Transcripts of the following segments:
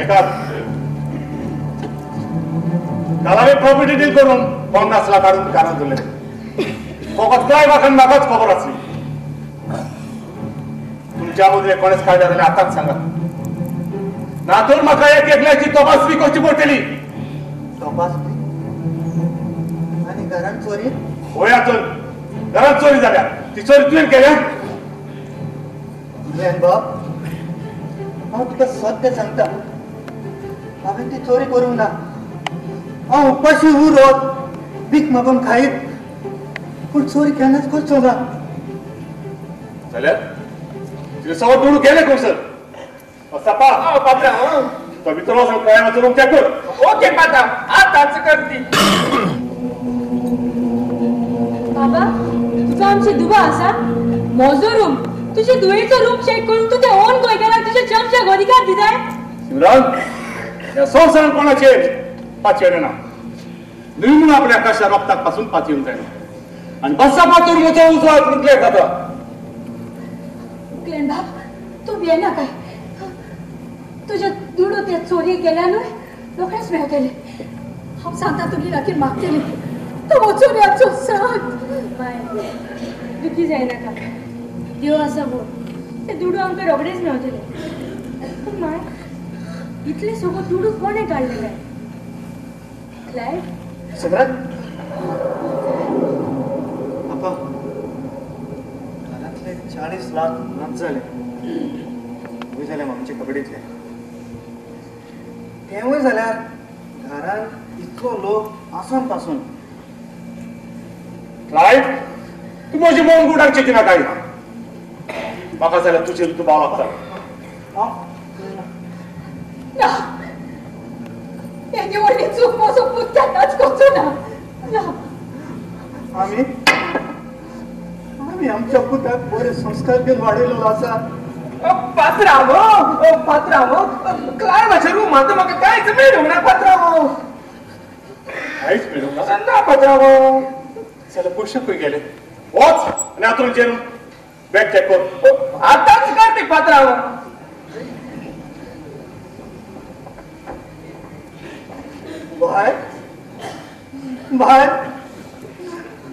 आयकात, काल हांवें प्रॉपर्टी डील करून 50 लाख हाडून घरांत दवरले. फकत क्लायवाक आनी म्हाकाच खबर आसली. तुमच्या मदले कोणेच काडल्या जाल्यार आतांच सांगात, ना तर म्हाका एक एकल्याची तपासणी करची पडटली. तपासणी आनी घरांत चोरी? होय आतून घरांत चोरी जाल्या. ती चोरी तुवें केल्या? बाब, हांव तुका सत्य सांगता, हांवें ती चोरी करूंक ना. हांव उपाशी उरत भीक मागून खायत, पूण चोरी केन्नाच करचो ना. जाल्यार तुजें सगळो दुडू गेले खंयसर? सपा पात्रांव, तो भितर वचून क्लायवाचो रूम चॅक कर. ओके पात्रांव, आतांच करती. बाबा, तुका आमची दुबा आसा? म्हजो रूम, तुजे दुयेचो रूम चॅक करून तूं ते ओन गोंयकाराक तुज्या चमच्याक अधिकार दिताय? सिमरन, ह्या संवसारान कोणाचेर पातयेवं ना. न्हय म्हणून आपल्या आकाशा रोगताक पासून पातयेवंक जायना. आनी बसापा तर म्हजो उजवाड फुटले जाता. बाब, तूं भियेना काय? तुजे दुडू ते चोरी गेल्या न्हय, रोखडेच मेळटले. हांव सांगता तुगी राखीर मागतली. तो चोरयाचो साथ. बाय, दुखी जायनाका. देव आसा गो, ते दुडू आमकां रोखडेच मेळटले. पूण माय, इतले सगळो दुडू कोणें काडले काय? क्लायव? सिमरन, आपा, घरांतले 40 लाख नाच जाले. वय जाले आमचे कबड्डीतले. तेवूय जाल्यार घरांत इतलो लोक आसून पासून. क्लायव, तूं म्हजी मोन गुडाक चिंतिना काय? म्हाका जाल्यार तुजेर दुबाव लागता. ना, हेजी व्हडली चूक म्हजो पूत केन्नाच करचो ना. आमी आमी आमच्या पुताक बरे संस्कार दिवन वाडयलेलो आसा. पात्रांव, पात्रांव, क्लायवाच्या रुमांत म्हाका कांयच मेळूंक ना पात्रांव. कांयच मेळूंक ना? ना पात्रांव. जाल्यार पयशे खंय गेले? वच आनी आतून बॅग चॅक कर. आतांच करती पात्रांव. बाय बाय,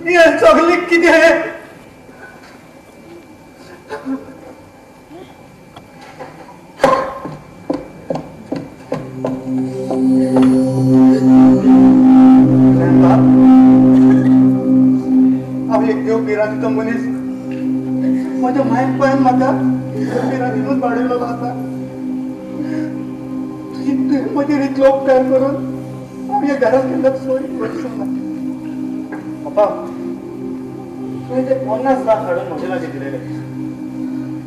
हें सगळें कितें? हांव एक देव भिरांतीचो मनीस. म्हज्या मायन पायन म्हाका भिरांतीनूच वाडयलेलो आसा. तुवें म्हजेर इतलो उपकार करून हांव ह्या घरांत केन्ना चोरी करचो ना. पप्पा, तुवें ते 50 लाख हाडून म्हजे लागीं दिलेले,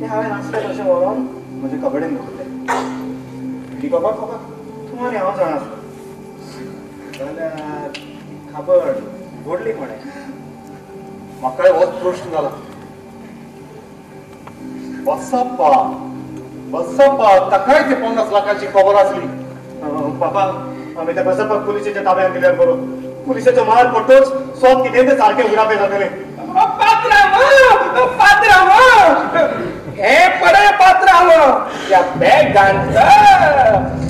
ते हांवें आसले तशें व्हरोन म्हजे कबडेन दवरले. ती खबर फकत तूं आनी हांव जाणा आसलो. जाल्यार खबर घडली कोणें? म्हाकाय होच प्रश्न जाला. बसप्पा, बसप्पा, ताकाय ते 50 लाखांची खबर आसली. बाबा, आमी त्या बसप्पाक पुलिसेच्या ताब्यात दिल्यार बरो. पुलिसेचो मार पडटोच सोद कितें तें सारकें उगडापें जातलें. पात्रांव, पात्रांव, हे पळय पात्रांव, ह्या बॅगांत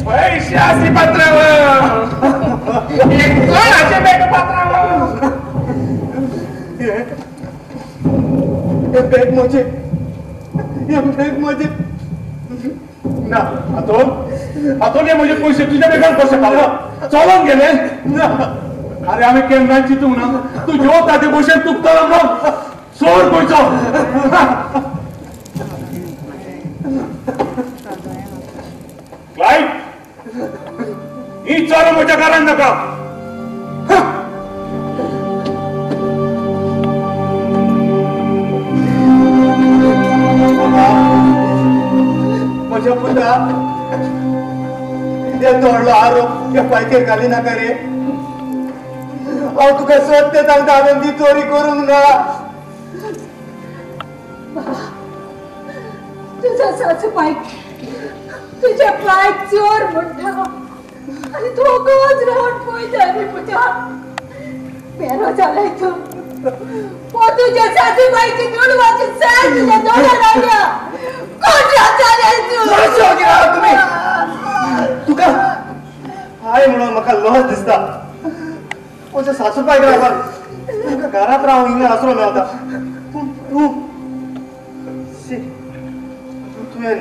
पयशे आसले पात्रांव. हें कोणाचें बॅग पात्रांव? हे बॅग म्हजें, हे बॅग म्हजें. ना आतोन, आतोन, हे म्हजे पयशे तुज्या बॅगान कशे पावला? चलोन गेले? ना. अरे आमी केन्ना चिंतूंक ना तूं जेवता ते भशेन तुकतलो म्हणून. सोड खंयचो. क्लायव, ही चोरां म्हज्या घरान नाका. म्हज्या पुता, येदो व्हडलो आरोप त्या पायचेर घाली नाका रे. हांव तुका सत्य सांगता, हांवें ती चोरी करूंक ना. तुजो सासू पायक तुज्या पायक चोर म्हणटा आनी तूं वगोच रावन पळयता रे पुता. बेरो जालाय तूं. तुझ्या सासूबाईची दुडवाची साय तुझ्या दोळ्यात आयल्या. कोण जालाय तूं? तूं तुका I म्हणून म्हाका लज दिसता. म्हज्या सासू पायक लागून तुमकां घरांत रावंक हिंगा आसरो मेळटा, पूण तूं तुवें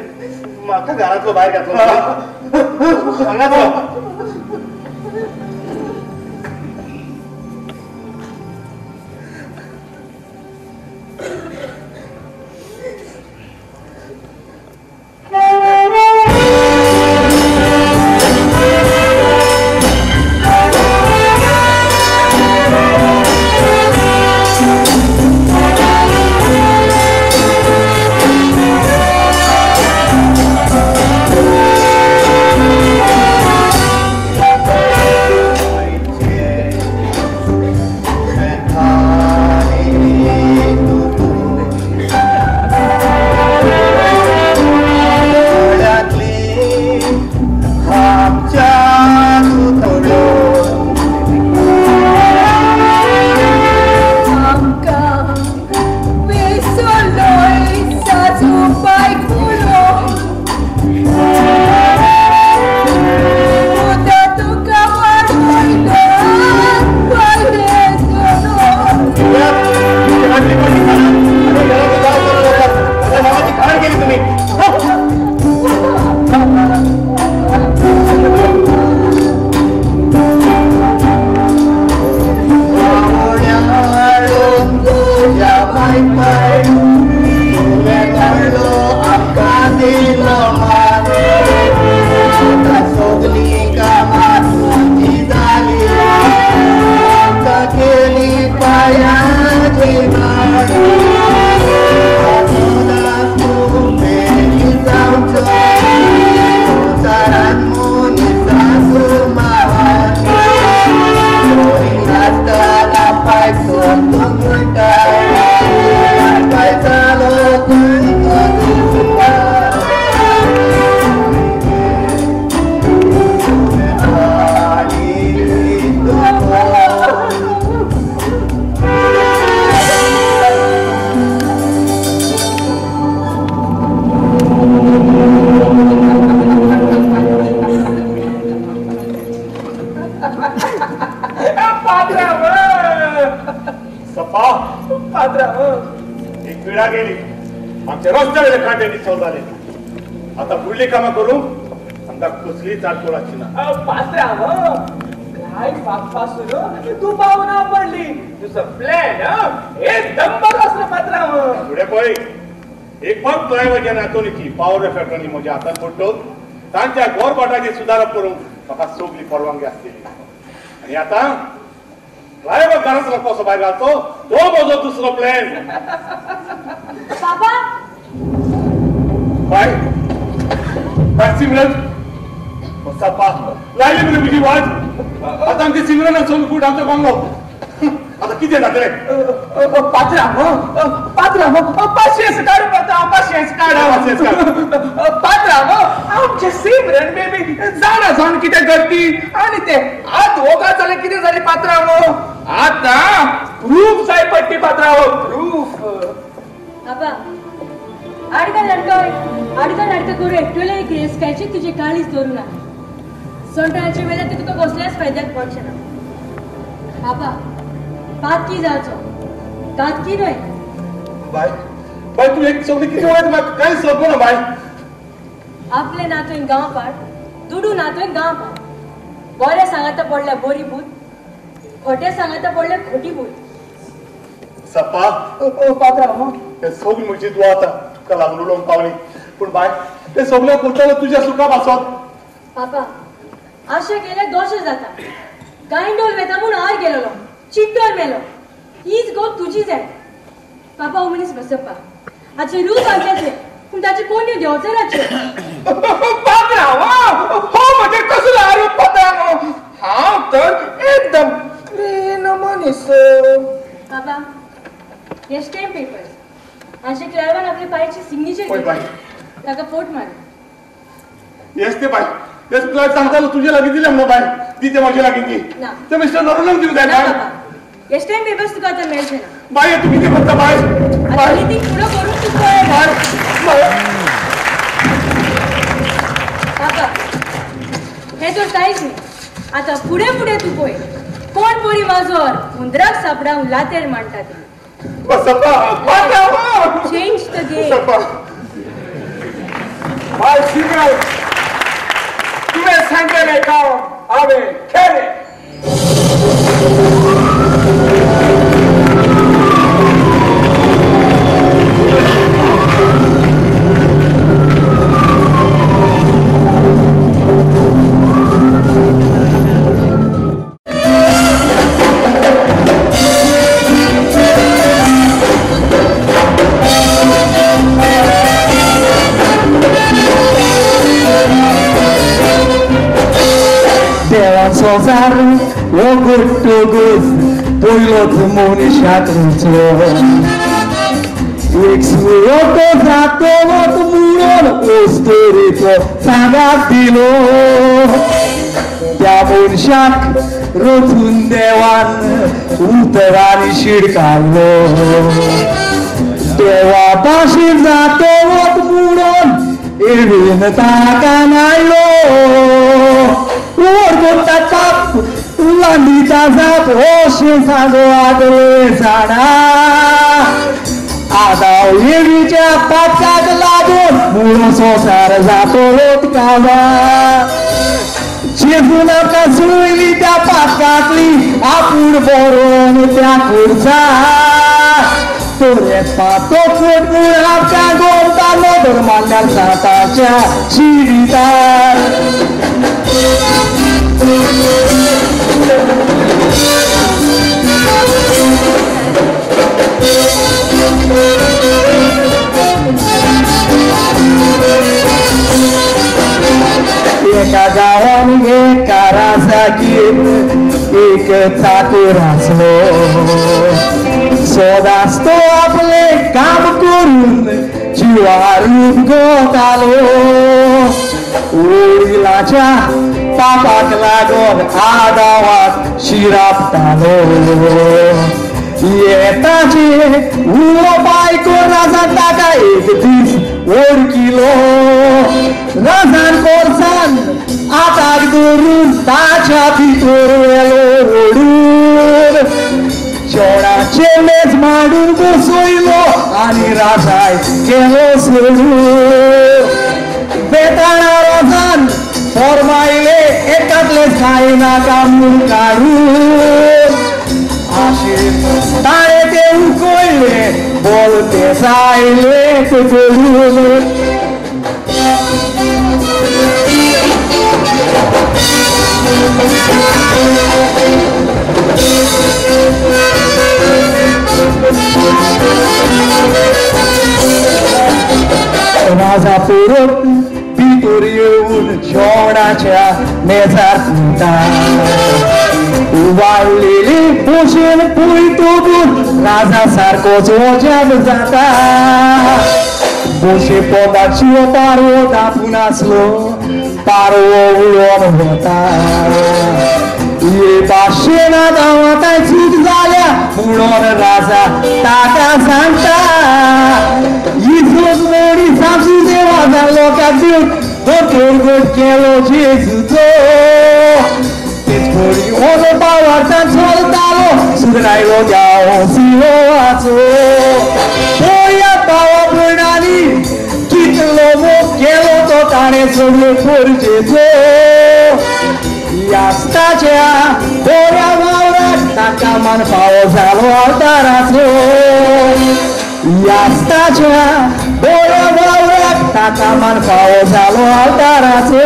म्हाका घरांतलो भायर घातलो. हांगाच राव. आता फुडली कामां करूंक आमकां कसलीच आडखळ आसची ना. तूं पावना पडली तुजो प्लॅन एकदम बरो आसलो पात्रांव. फुडें पळय एक फावट क्लायवाच्या नातोनीची पावर ऑफ एटर्नी म्हज्या हातान पडटच तांच्या गोरभाटाचेर सुदारप करूंक म्हाका सगली परवानगी आसतली. आनी आतां क्लायवा घरांतलो कसो भायर घालचो तो म्हजो दुसरो प्लॅन. बाबा बाय बाय सिमरन सप्पा लागली मरे तुजी वाट. आतां आमची सिमरन सगळी फूट आमचो बंगलो. आतां कितें जातलें? पात्रांव पात्रांव पाशियेंस काड पात्रांव पाशियेंस काड पात्रांव. आमचें सिमरन बेबी जाणा जावन कितें करती आनी तें आत वोगात जालें कितें जालें पात्रांव. आतां प्रूफ जाय पडटी पात्रांव प्रूफ. बाबा आडका अडका नाडका करून एकटोले गिरेस्कायची तुजी काळीच दवरूं नाका. सोंटाचे वेळार ते तुका कसल्याच फायद्याक पडचें ना. बाबा पातकी जावचो कातकी न्हय. बाय बाय तूं एक सगळें कितें उलयता म्हाका कांय समजना बाय. आपले नातून गांव पाड दुडू नातून गांव पाड. बरें सांगाता पडल्या बरी भूत, खोटें सांगाता पडल्या खोटी भूत. सप्पा पात्रांव हे सगळी म्हजी दुआ आतां तुका लागून उलोवंक पावली. पूण बाय ते सगळें करतलो तुज्या सुखा पासत. पापा आशा केल्यार दोशे जाता. गांयडोल वेता म्हूण आर गेलेलो चिड्डोल मेलो. हीच गोप तुजी जाय. पापा हो मनीस बसप्पा हाचें रूप आमच्याचें पूण ताचे कोण देंवचाराचें. पात्रांव हो म्हजेर कसलो आरोप पात्रांव. हांव तर एकदम क्लीन मनीस. बाबा हे स्टॅम्प पेपर्स हाचे क्लायवान आपले पायचे सिग्नेचर ताका फोट मार. येस ते बाय येस तुला सांगतालो तुजे लागीं दिले म्हणून बाय दी ते म्हजे लागीं दी ते मिस्टर नरोनाक दिवंक जाय बाय. हे स्टॅम्प पेपर्स तुका आतां मेळचे ना. बाय तूं कितें करता बाय? आनी ती फुडो करून तूं कळ्ळें. बाबा हें तर कांयच न्ही. आतां फुडें फुडें तूं पळय कोण बरी माजोर हुंदराक सापडावंक लातेर मांडटा तें. Change the game. बाय सिमरन, तुवें सांगलेलें काम हांवें केलें. संवसार हो गुट्टुगूज पयलोच मनशाक रुचलो एक सुरो तो जातलोच म्हणून अस्तुरेचो सांगात दिलो. त्या मनशाक रचून देवान उतरांनी शिडकाडलो. देवा भाशेन जातलोच म्हणून एडून ताका नाडलो. वरगोता ताप लांडीचा जाप अशें सांगो आदले जाणा. आदाव एडीच्या पापकाक लागून म्हणून संवसार जातलो काबार. जेजून आमकां जुळयली त्या पापकांतली आपूण बरोवन त्या खुर्सार. तोरे पातो फूट म्हूण आमकां गोमता नदर मारल्यार सांताच्या जिवितार. एका गांवान एका राजागेर एक चाकोर आसलो. सदांच तो आपलें काम करून जिवार उबगतालो. वडिलाच्या पापाक लागून आदावाक शिरापतालो. येताचे उलोवप आयकून राजान ताका एक दीस वळखिलो. राजान कोर्सान आताक धरून ताच्या भितर व्हेलो ओडून. जेवणाचें मेज मांडून बसयलो आनी राजाय गेलो सोडून. बेताणा राजान फॉर्मायले एकातले खायनाका म्हूण काडून. आशेन ताणें तें उकळ्ळें बोलते जायले करून. राजा परत भितर येवन जेवणाच्या मेजार सुता. वाडलेली भशेन पळयतकूच राजा सारकोच वजाप जाता. बशे पोंदाची पारवो दापून आसलो पारवो उडोवन वता. हे भाशेन आतां चूक जाल्या म्हणून राजा ताका सांगता. ही चूक मोडी सामसी देवान लोकांक दिवन दोतोर केलो जेजूचो. तेच परी ओलो बावार्थान चलतालो सुदरायलो गांव सिलोवाचो. पळयात भावा भयणांनी कितलो मोग केलो तो ताणें सगळे परजेचो. यास्ताच्या बऱ्या वावराक ताका मान फावो जालो अवताराचो. यास्ताच्या बऱ्या वावराक ताका मान फावो जालो अवताराचो.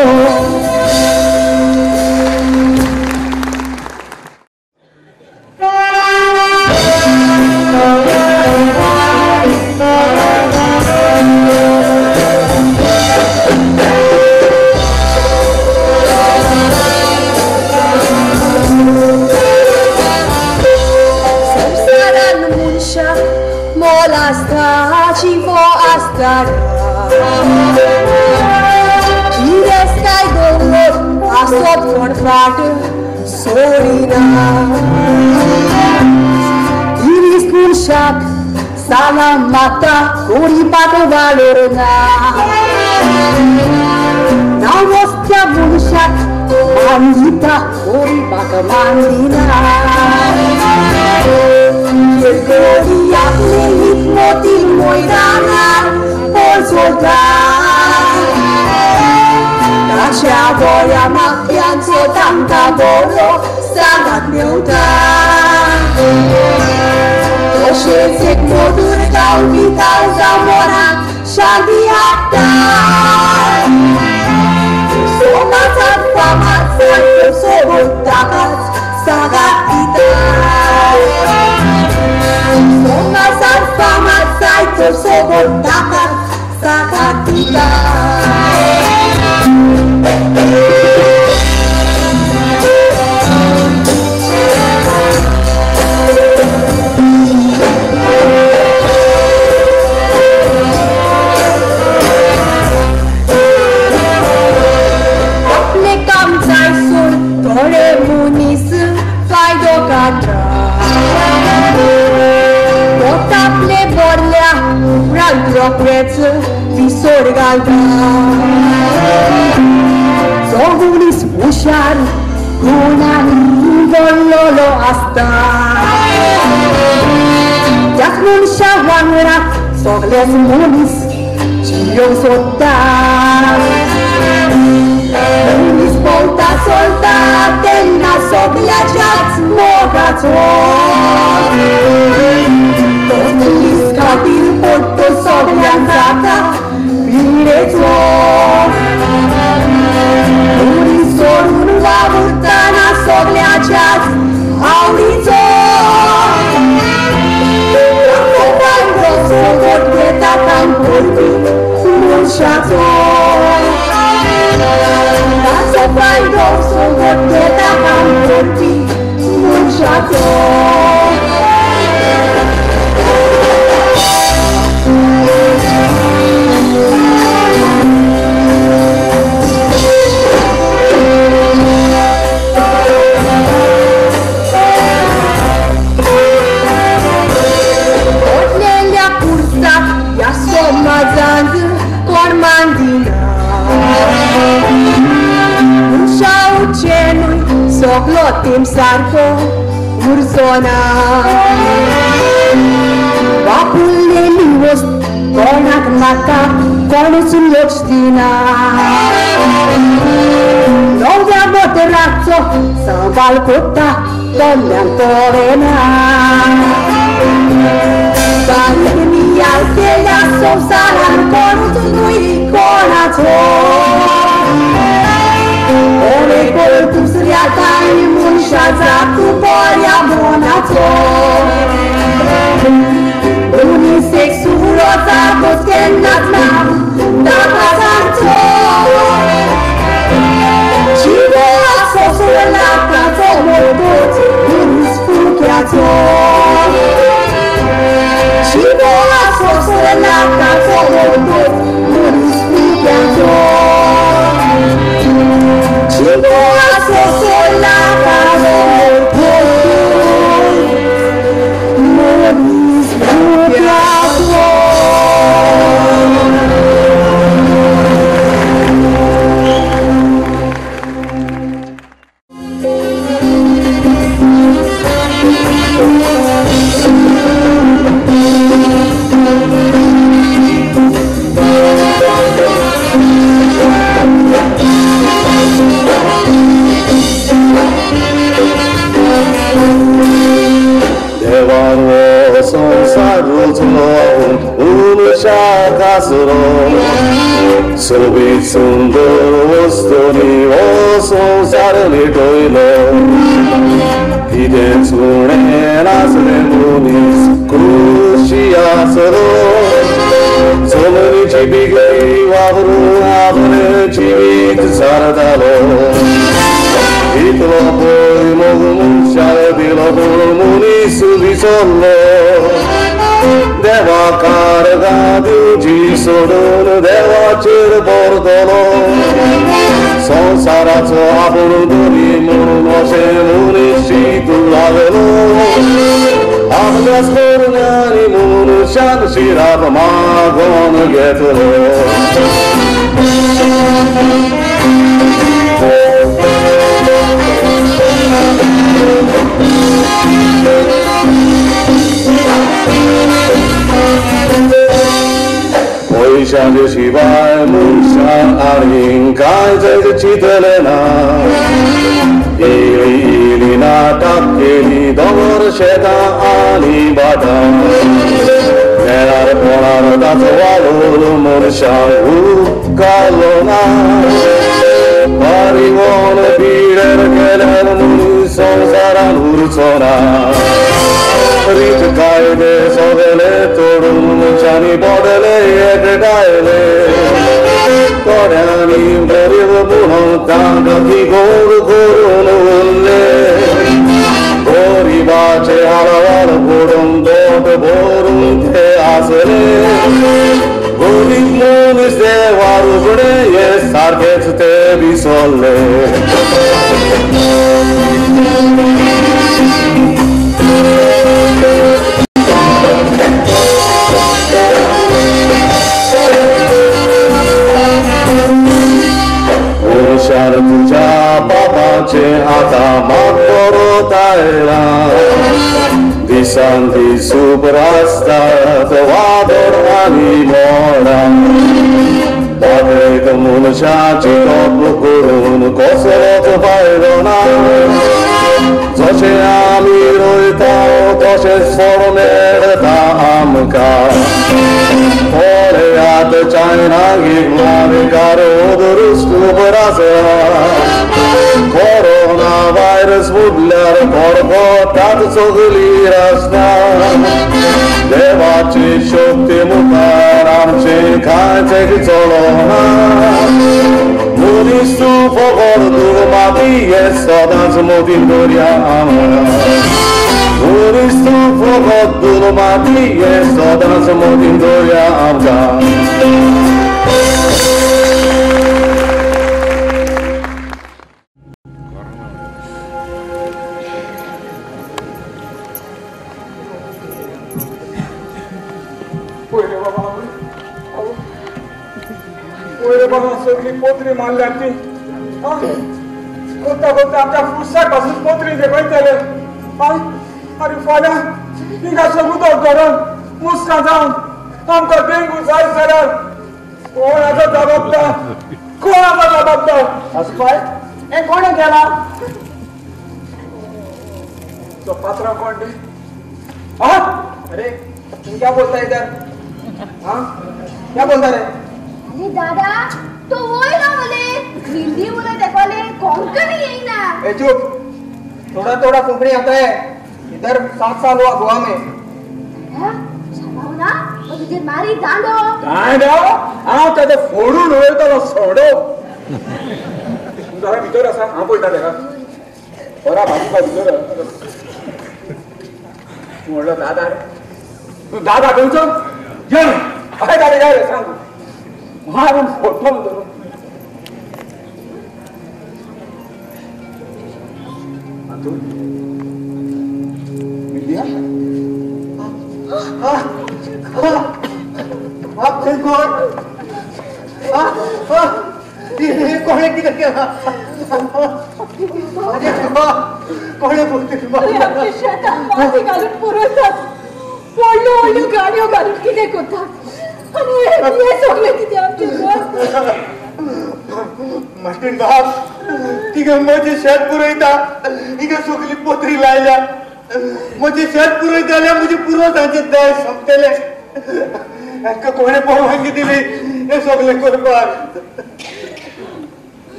Salamata कोरिपाक वालोर ना नावस्त्या मनशाक मान दिता कोरीपाक मान दिना. कोरी आपले हित मोती मैदानार पोरसोता ताच्या बऱ्या मागप्यांचो तांकां बरो सांगात मेवता. तशेंच एक मधूर गावपी काळजा मनाक शांती हाडटा. समाजांत फामाद सारको सोबत ताकाच सांगात दिता. समाजांत फामाद जायतो सोबत ताकाच सांगात दिता. आपले काम जाय सोड थोडे मनीस फायदो काडटा. पोट आपले भरल्या उपरांत रोखडेच विसर घालता. जो मनीस हुशार गुणांनी भरलेलो आसता त्याच मनशा वांगडा सगळेच मनीस जियोंक सोदता. मनीस भोंवता चलता तेन्ना सगळ्याच्याच मोगाचो तो मनीस खातीर पडटो सगळ्यांक जाता पिडेचो. मनीस सोडून वावुरतना सगळ्याच्याच आवडीचो सोबत घेता काम करपी मनशाचो. ताचो फायदो सोबत घेता काम करपी मनशाचो. पडलेल्या पुरसाक ह्या समाजांत कोण मान दिना. मनशा उरचें न्हय सगलो तेम सारको उरचो ना. वापुरलेली वस्त कोणाक नाका कोणूच लक्ष दिना. नव्या बोतराचो सांबाळ करता कोल्यान पळयना. बारीक नियाळ केल्या संवसारान कोणूच न्हय कोणाचो. कोणे कोण दुसऱ्या कांय मनशा जातू बऱ्या मनाचो. मनीस एक सुरो जागोच केन्नाच ना ताका सांगचो. जिवो सोंसला ताचो मोटोच मनीस फुक्याचो. जिवो सोंसला ताचो मोटोच मनीस फुक्याचो. जिवो सोंसला ताचो मोटोच मनीस फुक्याचो. देवान संवसार रचलो मनशाक आसलो सोबीत सुंदर वस्तूंनी हो संवसार लिटयलो. कितेंच उणें नासलें मनीस खोशी आसलो. जमनीची बिगडी वापरून आपलें जिवीत सारतालो. इतलो पळय मोग मनशाक दिलो पूण मनीस विसरलो. देवा कारगां दिवची सोडून देवाचेर परतलो. संवसाराचो आपूण धनी म्हणून अशें मनीस चिंतूंक लागलो. अभ्यास करून आनी मनशान शिराप मागोवन घेतलो. मनशाचे शिवाय मनशान आनी कांयच चिंतलें ना. इली इली नाटक केली दोंगर शेतां आनी भाटां, मेळार पोणार ताचो वालोर मनशाक उपकारलो ना. परिवण पिडेर केल्यार मनीस संवसारान उरचो ना. रीत कायदे सगळे तोडून मनशांनी बदले एकठायले, थोड्यांनी गरीब म्हणून तांकां ती गोड करून उरले. गरिबाचे हालवाल पडून दोट भरून ते आसले, गरीब मनीस देवा रुजणे हे सारकेच ते विसरले. मनशान तुज्या बाबाचें आतां म्हाक परत आयलां, दिसान दीस उप्रासतात वादळ आनी मोडां. दाखयत मनशाची तप करून कसलोच फायदो ना, जशें आमी रोयता तशेंच फळ मेळटा आमकां. पळयात चायना गिमाकार दुरुस्त उप्रासला, कोरोना व्हायरस फुटल्यार कडकडटात सगळी रासना. देवाची शक्ती मुखार आमचें कांयच चलना. मनीस तूं फकत दुर्माती हें सदांच मतींत दवरया आमकां. मनीस तूं फकत दुर्माती हें सदांच मतींत दवरया आमकां. सगळी पोत्री मारल्या ती कोता कोता आमच्या फुसाक पासून पोत्री देखयतले. आनी फाल्यां हिंगासर उदक धरून मुसकां जावन आमकां डेंगू जायत जाल्यार कोण आसा जबाबदार? कोण आसा जबाबदार? आसपाय हें कोणें केलां? तो पात्रांव कोण रे? आं, अरे तुम क्या बोलता इधर? हाँ क्या बोलता रे? अरे दादा तो वही ना बोले, हिंदी बोले देखोले, कोंकणी यही ना. ए चुप, थोड़ा थोड़ा कोंकणी आता है. इधर 7 साल हुआ गोवा में. हाँ ना वो तुझे मारी दांडो दांडो हांव ताजे फोडून वयतलो सोडो. जरा भितर आसा हांव पळयता तेका. बरा भाजी भितर. तूं म्हणलो दादा रे, तूं दादा खंयचो? यो हय दादा यो रे सांग. मारून फोडटलो धरून. मिलिया आप थंय कोण? कोणें कितें केलां? कोणें आमच्या शेताक माती घालून पुरयतात, व्हडल्यो व्हडल्यो गाडयो घालून कितें करतात आनी हें सगळें कितें आमचें घर. मार्टीन बाब, तिगे म्हजें शेत पुरयता, हिगे सगली पोत्री लायल्या. म्हजें शेत पुरयत जाल्यार म्हजे पुर्वजांचें दायज सोंपतलें. हांकां कोणें परवानगी दिली हें सगळें करपाक?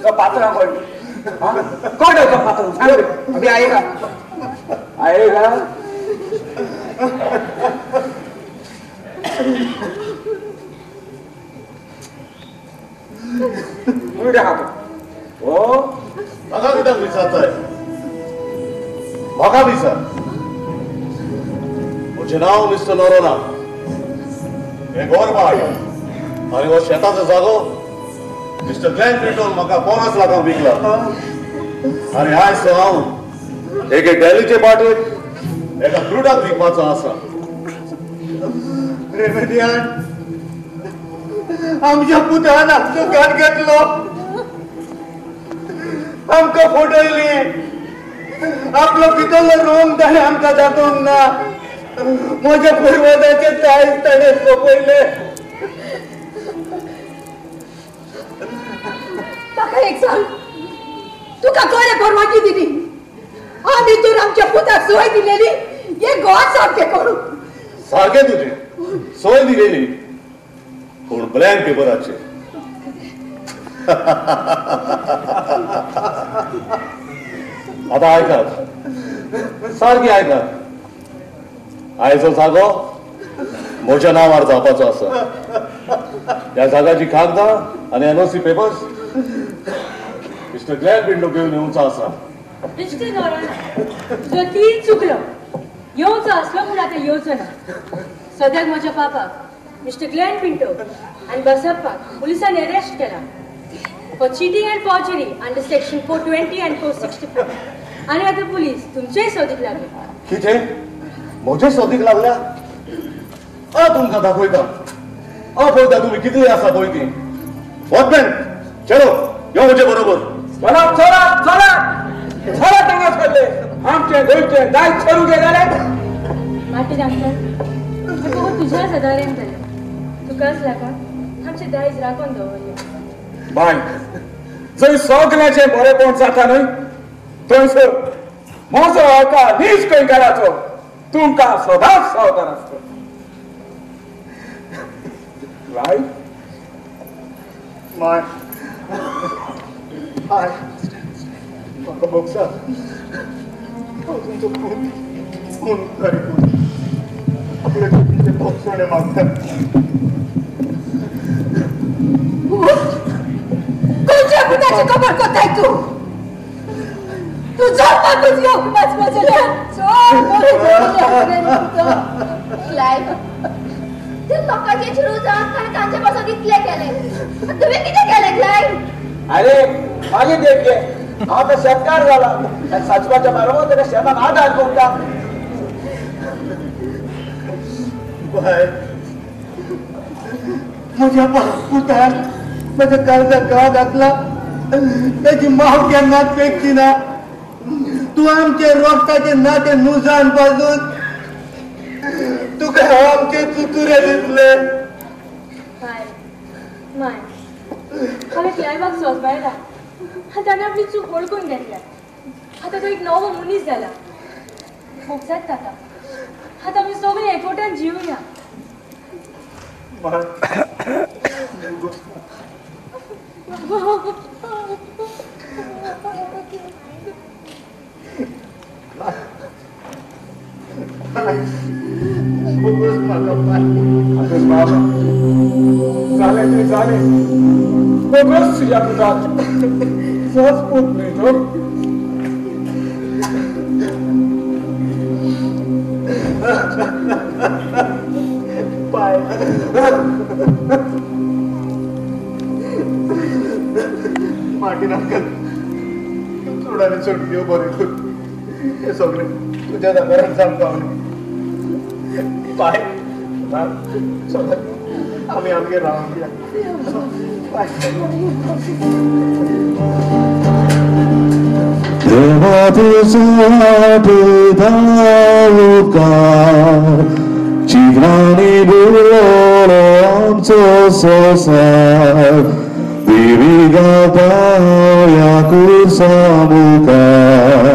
तो पात्रांव कोण? कोण तो पात्रांव? सांग रे. अभी आएगा आएगा. ओ म्हाका कित्याक विचारताय? म्हाका विचार. म्हजें नांव मिस्टर नोरोना. हें गोरभाट आनी हो शेताचो जागो मिस्टर ग्लॅन ब्रिटोन म्हाका 50 लाखांक विकला. आनी आयज तो हांव एके डॅलीचे पाटेर एका क्रुडाक विकपाचो आसा. रेमेडियान आमच्या पुतान आमचो घात घेतलो, आमकां फटयली. आपलो भितरलो रोम ताणें आमकां दाखोवंक ना. म्हज्या पुर्वजाचे दायज ताणें सोंपयलें. म्हाका एक सांग, तुका कोणें परवानगी दिली? आमी तर आमच्या पुताक सोय दिलेली हे गोवा सारकें करूं. सारकें तुजें, सोय दिलेली पूण ब्लँक पेपराचेर. आतां आयकात, सारकें आयकात. आयचो जागो म्हज्या नांवार जावपाचो आसा. ह्या जाग्याची कागदां आनी NOC papers mister Glenn Pinto घेवन येवचो आसा. मिस्टर नोरोना, तुजो तीर चुकलो. येवचो आसलो पूण आतां येवचो ना. सद्याक म्हज्या पापाक मिस्टर ग्लॅन पिंटो आनी बसप्पाक पुलिसांनी अरेस्ट केला for cheating and forgery under section 420 and 464. आनी आतां पुलीस तुमचेय सोदीक लागले. कितें? म्हजे सोदीक लागल्या? आ तुमकां दाखयता, आ पळयता तुमी कितली आसा पळय ती. वॉचमॅन, चलो यो म्हजे बरोबर. चला चला चला चला, तांगा सरले आमचे गोंयचे दायज करूंक जालें. मार्टीन अंकल, हें बघून तुज्या सदारेन जालें. तुकाच लागून आमचें दायज राखून दवरलें. बाय, जंय सगळ्याचें बरेपण जाता न्हय थंयसर म्हजो हकार नीज गोंयकाराचो तुमकां सदांच सावधान आसता. रायट? माय, माय, म्हाका भोगसा. हांव तुमचो खून खून उपकारी पूत. आपले तुमचें भोगसणें मागता. खंयच्या पुताची खबर कोताय तूं? तूं जल्माकूच येवंक नासलो जाल्यार चड बरें जातलें आसलें न्ही. क्लायव्ह, ते लोकांचे चेडूं जावन ताणें तांचे पासून इतलें केलें, तुवें कितें केलें क्लायव्ह? अरे मागीर देख गे, हांव आतां शेतकार जाला. साचवाच्या बरोबर ताका शेतान आदार करता. बाय, म्हज्या पुतान म्हज्या काळजाक घाव घातला. ताची माव केन्नाच पेटची ना. तूं आमचे रोगताचे नातें नुजान पासून तुका हांव आमचे चुतुरे दिसले. माय, माय, हांवें क्लायव्हाक सोजमायला आनी ताणें आपली चूक वळखून घेतल्या. आतां तो एक नवो मनीस जाला. भोगसात ताका. आतां आमी सगळीं एकवटान जिवया. बाबा, जालें तें जालें. बोगस तुज्या पुताक. सहज पूत न्हय तो. पाय, मार्टीन अंकल, चड आनी चड देव बरें करूं. हें सगळें तुज्या जागरान जावंक पावलें. पाय, चल आमी आमगेर रावंक या. पाय. देवा तुजो उपकार, चित्रांनी बुडलो आमचो संवसार. देवी गाता ह्या कुर्सा मुखार,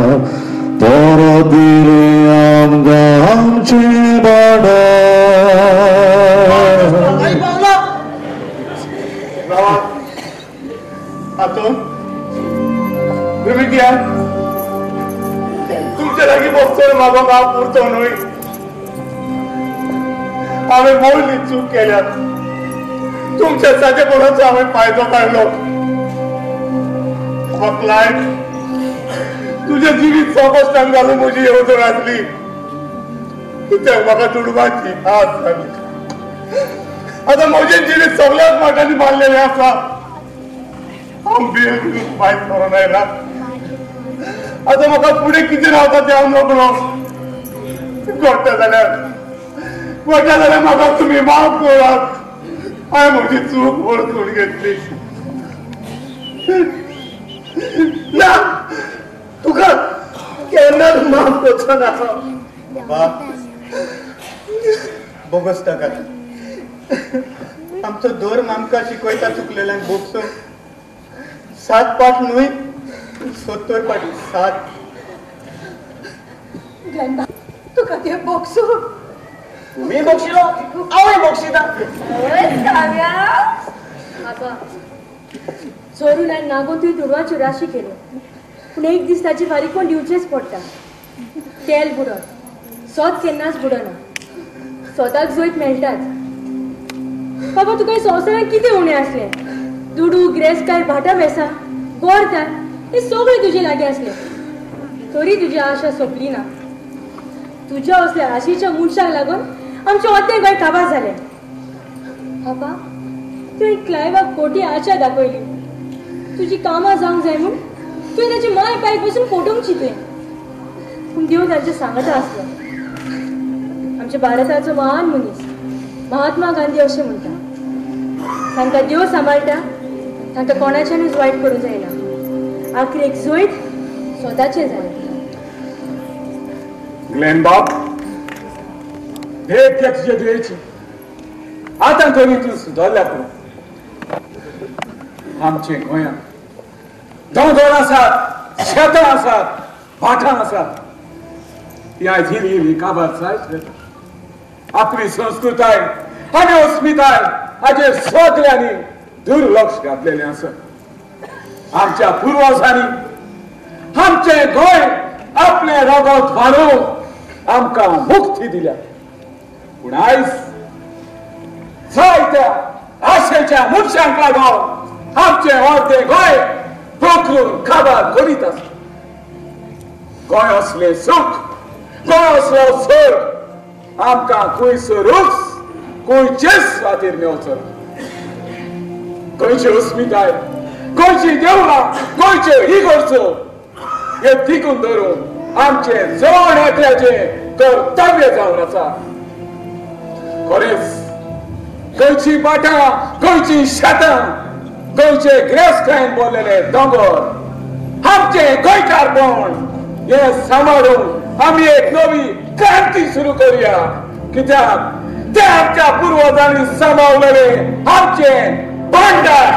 परत दिलें आमकां आमचें भांडार. आतून रुबिकिया, तुमच्या लागीं बसचो मागोंक हांव पुरतो न्हय. हांवें व्हडली चूक केल्या. तुमच्या सादेपणाचो हांवें फायदो काडलो. क्लायव्ह, तुजें जिवीत संकश्टान घालून म्हजी येवजण आसली. कित्याक म्हाका दुडवाची आस जाली. आतां म्हजें जिवीत सगळ्याच वाटांनी बांदलेलें आसा. हांव बेल दिवन भायर सरोन आयला. आतां म्हाका फुडें कितें रावता तें हांव नकळो. घडटा जाल्यार घडटा जाल्यार म्हाका तुमी माफ करात. हांवें म्हजी चूक वळखून घेतली. ना, तुका केन्नाच माफ करचो ना. बाबा, बोगस ताका. आमचो धर्म आमकां शिकयता चुकलेल्यांक भोगसून 7 पाट न्हय 70 पाटी 7. तुका ते बोगसून तुम्ही बोगशिलो हांवूय बोगशिता. बाबा चोरून आनी नागोवन तुवें दुडवाच्यो राशी केल्यो, पूण एक दीस ताची फारीकपण दिवचेंच पडटा. तेल बुडत सोद केन्नाच बुडना, सोदाक जैत मेळटाच. बाबा तुका संवसारांत कितें उणें आसलें? दुडू, गिरेस्तकाय, भाटां बेसां, गोरदार हें सगळें तुजे लागीं आसलें, तरी तुजी आशा सोंपली ना. तुज्या असल्या आशेच्या मनशाक लागून आमचें अर्दें गोंय काबार जालें. बाबा तुवें क्लायवाक खोटी आशा दाखयली, तुजी कामां जावंक जाय म्हूण तुवें ताची माय पायक बसून फोटोवंक चिंतलें, पूण देव तांचे सांगता आसलो. आमच्या भारताचो महान मनीस महात्मा गांधी अशें म्हणटा, तांकां देव सांबाळटा, तांकां कोणाच्यानूच वायट करूंक जायना. आखरेक जैत स्वताचें जालें. ग्लेन बाब, देख तुजे दुयेची आतां तरी तूं सुदारल्या. पूण आमचे गोंयांत दोंगर आसात, शेतां आसात, भाटां आसात, ती आयज इली इली काबार जायत वता. आपली संस्कृताय आनी अस्मिताय हाजेर सगल्यांनी दुर्लक्ष घातलेलें आसा. आमच्या पुर्वजांनी आमचें गोंय आपलें रगत व्हारोवन आमकां मुक्ती दिल्या, पूण आयज जायत्या आशेच्या मनशांक लागून आमचें अर्दें गोंय पोखरून काबार करीत आसा. गोंय असलें सूख, गोंय असलो स्वर्ग आमकां खंयसरूच खंयचेच खातीर मेळचो ना. गोंयची अस्मिताय, गोंयची देवळां, गोंयच्यो इगर्जो हे तिगून धरून आमचें जण एकल्याचें कर्तव्य जावन आसा. खरेंच गोंयची भाटां, गोंयची शेतां, गोंयचे गिरेस्तकायेन भरलेले दोंगर, आमचें गोंयकारपण हें सांबाळून आमी एक नवी क्रांती सुरू करूया. कित्याक ते आमच्या पुर्वजांनी सांबाळलेले आमचें भांडार.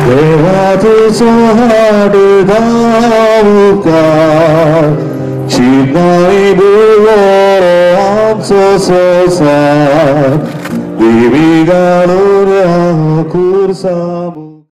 देवा तुजो हाड गांवकार, शितांनी बुडलो आमचो संवसार, देवी घालून खुर्सा.